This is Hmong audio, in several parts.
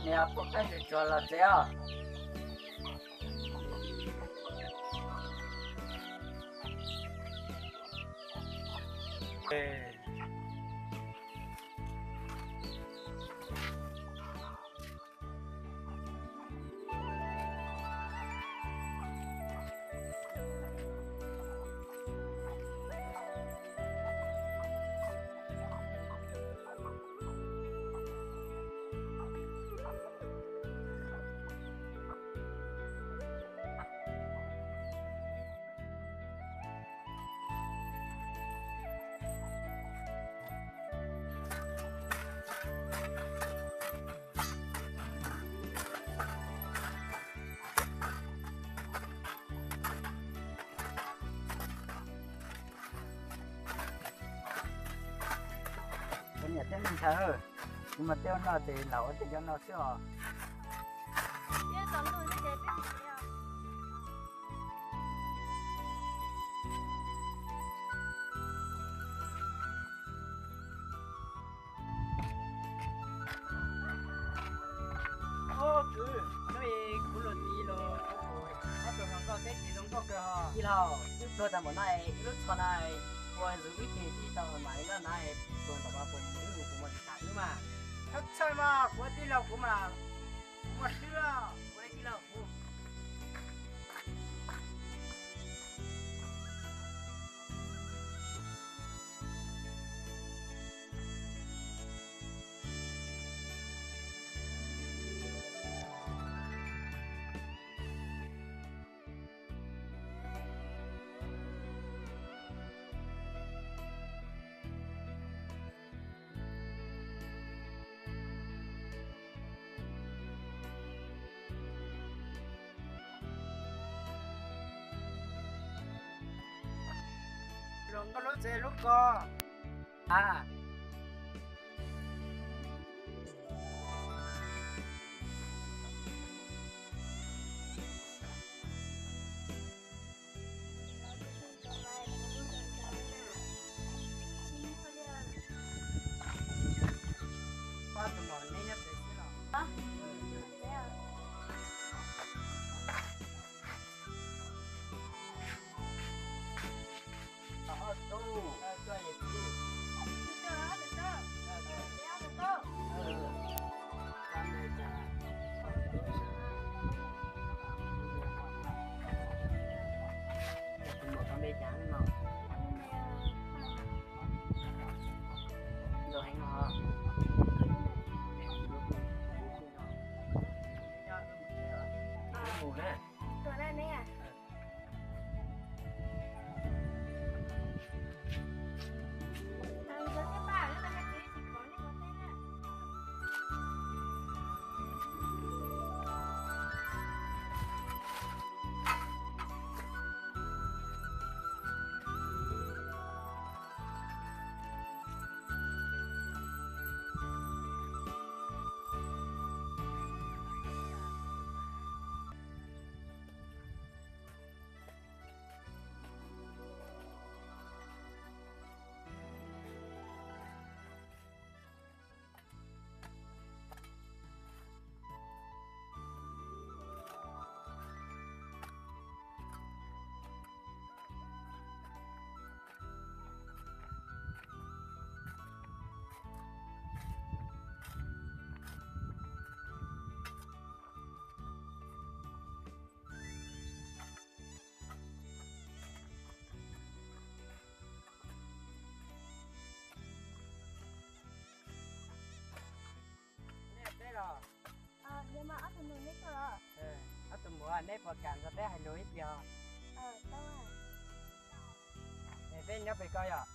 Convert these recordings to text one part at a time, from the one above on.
Yog pub peb tsuag tsuag los tsev os. Kuv niam thiab me ntxhais, kuv mas tej no ces laus ua tej cov no xwb os. Ob kwv, hnub i kuv luag tiv los kuv ob tug hluas nkauj teb ces zoo nkauj kawg hos. Tij laug, wb pluag tag npaum no, wb lub tsho na, ua zus ib pliag tib tau mas li no na, pluag npaum no puas mus wb mus kuv mas tsis tas wb mas. Txhob txhawj mas, kuv tij laug kuv mas muaj hlwb, kuv tij laug kuv. Hluas nkauj lub tsev hlub ko. A, pab tus maum neb nyob pem xwb los? Tus maum tau npe cas no? Zoo heev os. Mus na. Nej teb los? Ob tug mus, neb puas kam nrog peb hais lus ib pliag? Es peb nyob pem ko yom?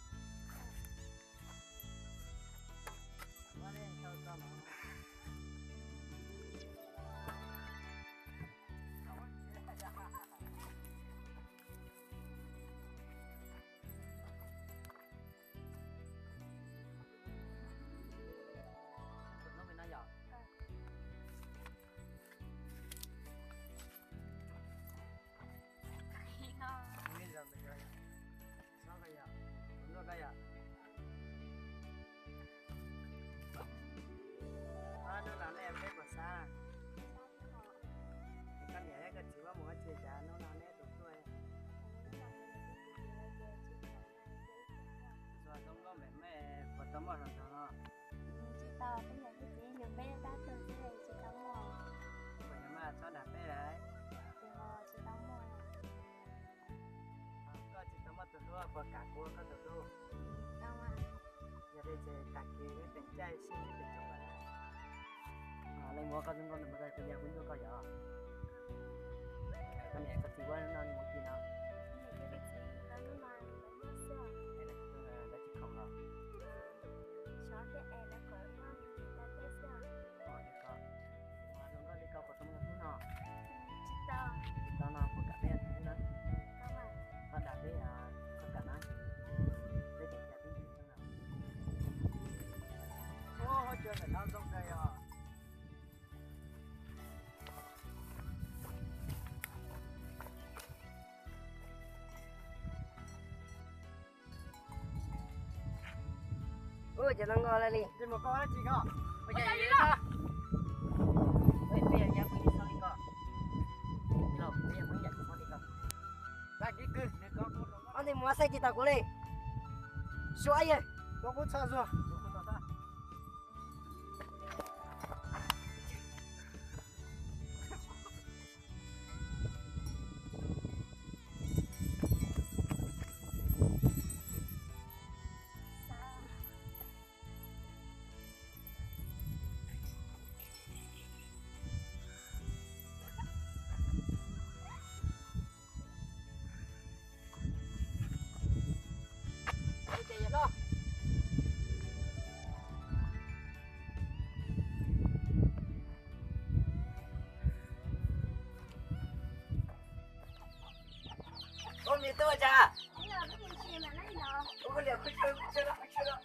Puas kam kuv ua koj tus hlub? Yog li ces tag kis wb teem caij sib ntsib pem roob lawm na. Leej muab koj tus nkauj ntawm mus tau kuv yog kuv ntuj koj yom. Koj niam koj txiv ua no mus kis no. Lawv tsis khoom los. Ua li koj, ua zoo nkauj li koj puas tau muaj tus hlub no? Tsis tau no puas kam peb ua tus hlub na? Koj dag peb, koj kam na. Peb teem cas peb ntsib xwb na. Ua hauj cua ntawm no zoo kawg yog. Ua cas tau nkos lawm li? Ob ntej mus xej tsis tau kuv li. Suav yej, kuv txhob zuag. Ua me tub ua cas? Ua liam khuj khuj khuj khuj.